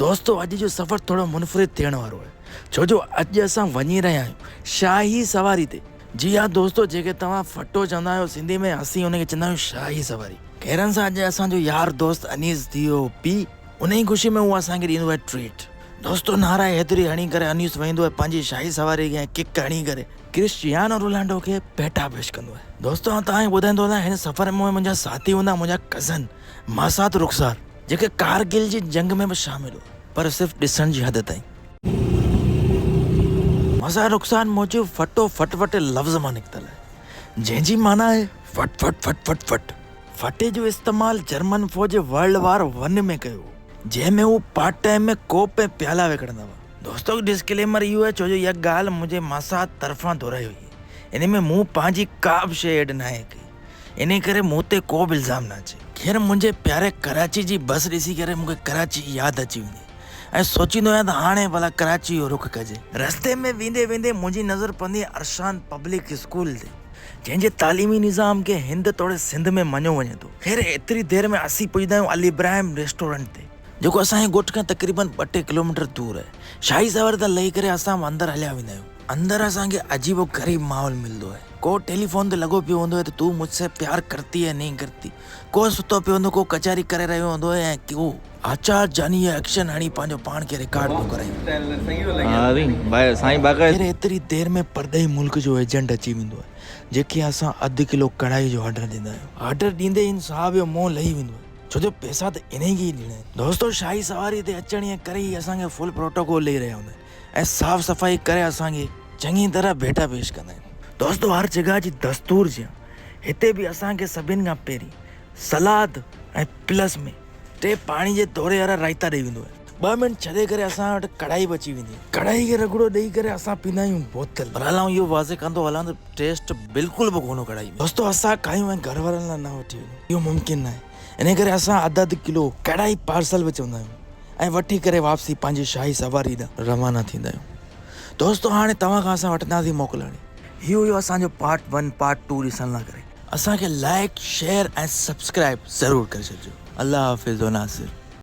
دوستو اڄ جو سفر ٿورو منفرد ٿيڻ وارو آهي ڇو جو اڄ اسان وڃي رهيا آهيون شاهي سواري تي. جي ها دوستو جيڪي توهان ڦٽو چوندا آهيو سنڌي ۾ اسين ان کي چوندا آهيون شاهي سواري. خيرن سان اڄ اسان جو يار دوست انيس ٿي ويو پي ان ئي خوشي ۾ هو اسان کي ڏيندو آهي ٽريٽ. دوستو نعره حيدري هڻي ڪري انيس ويندو آهي پنهنجي شاهي سواري کي ۽ ڪڪ هڻي ڪري ڪرسٽيانو رونالڊو کي ڀيٽا پيش ڪندو آهي. دوستو آئون توهان کي ٻڌائيندو هلان هن سفر ۾ منهنجا ساٿي هوندا منهنجا ڪزن ماسات رخسار جيڪي ڪارگل جي جنگ ۾ به شامل هئا پر صرف ڏسڻ جي حد تائين. ماسات رخسار موجب ڦٽو ڦٽ ڦٽ لفظ مان نڪتل آهي جنهن جي معنيٰ آهي ڦٽ ڦٽ ڦٽ ڦٽ ڦٽ. ڦٽي جو استعمال جرمن فوج ورلڊ وار ون ۾ ڪيو هو جنهن ۾ هو پارٽ ٽائيم ۾ ڪوپ ۽ پيالا وڪڻندا هئا. دوستو ڊسڪليمر اهو آهي ڇو جو اها ڳالهه منهنجي ماسات طرفان دهرائي وئي آهي ان ۾ مون پنهنجي ڪا به شيء ايڊ ناهي ڪئي انهي ڪري مون تي ڪو به الزام نه اچي. خير منهنجي پياري ڪراچي جي بس ڏسي ڪري مون کي ڪراچي ياد اچي ويندي ۽ سوچيندو آهيان ته هاڻي ڀلا ڪراچي جو رخ ڪجي. رستي ۾ ويندي ويندي منهنجي نظر پوندي ارشان پبلڪ اسڪول تي جنهن جي تعليمي نظام کي هند توڙي سنڌ ۾ مڃيو وڃي ٿو. خير ايتري دير ۾ اسين پڄندا آهيون علي ابراهيم ريسٽورنٽ تي. جيڪو اسان جي ڳوٺ کان تقريبن ٻه ٽي ڪلوميٽر دور آهي. شاهي سواري تان لهي ڪري اسان به اندر هليا ويندا آهيون. اندر اسان کي عجيب و غريب ماحول ملندو آهي. ڪو ٽيليفون تي لڳو پيو هوندو آهي ته تو مجھ سي پيار ڪرتي هي نهين ڪرتي. ڪو ستو پيو هوندو ڪو ڪچهري ڪري رهيو هوندو آهي ۽ ڪو آچار جاني جو ايڪشن هڻي پنهنجو پاڻ کي رڪارڊ پيو ڪرائي. خير ايتري دير ۾ پرڏيهي ملڪ جو ايجنٽ اچي ويندو آهي جنهن کي اسان اڌ ڪلو ڪڙهائي جو آرڊر ڏيندا آهيون. آرڊر ڏيندي ئي هن صاحب جو منهن لهي ويندو آهي. ڇو جو پئسا ته انهي کي ئي ڏيڻا آهن. دوستو شاهي سواري تي اچڻ جي ڪري ئي اسان کي فل پروٽوڪول ڏئي رهيا هوندا آهن ۽ صاف صفائي ڪري اسان کي چڱي طرح ڀيٽا پيش ڪندا آهن. دوستو هر جڳهه جي دستور جيان هتي به اسان کي سڀن کان پهرين سلاد ۽ پلس ۾ ٽي پاڻي جي دوري وارا رائتا ڏئي ويندو آهي. ٻه منٽ ڇڏي ڪري اسان وٽ ڪڙهائي به اچي ويندي آهي. ڪڙهائي کي رڳڙو ڏئي ڪري اسان پيندا آهيون بوتل. بھرحال آئون اهو واضح ڪندو هلان ته ٽيسٽ بلڪل به ڪونه ڪڙهائي ۾. دوستو اسان کايون ۽ گهر وارن لاء نه وٺي وڃون اهو ممڪن ناهي انهي ڪري اسان اڌ اڌ ڪلو ڪڙهائي پارسل به چوندا آهيون ۽ وٺي ڪري واپسي پنهنجي شاهي سواري ڏانهن روانا ٿيندا آهيون. دوستو هاڻي توهان کان اسان وٺنداسين موڪلاڻي. هي هيو اسان جو پارٽ ون پارٽ ٽو ڏسڻ لاء ڪري اسان کي لائيڪ شيئر ۽ سبسڪرائيب ضرور ڪري ڇڏجو. الله حافظ و ناصر.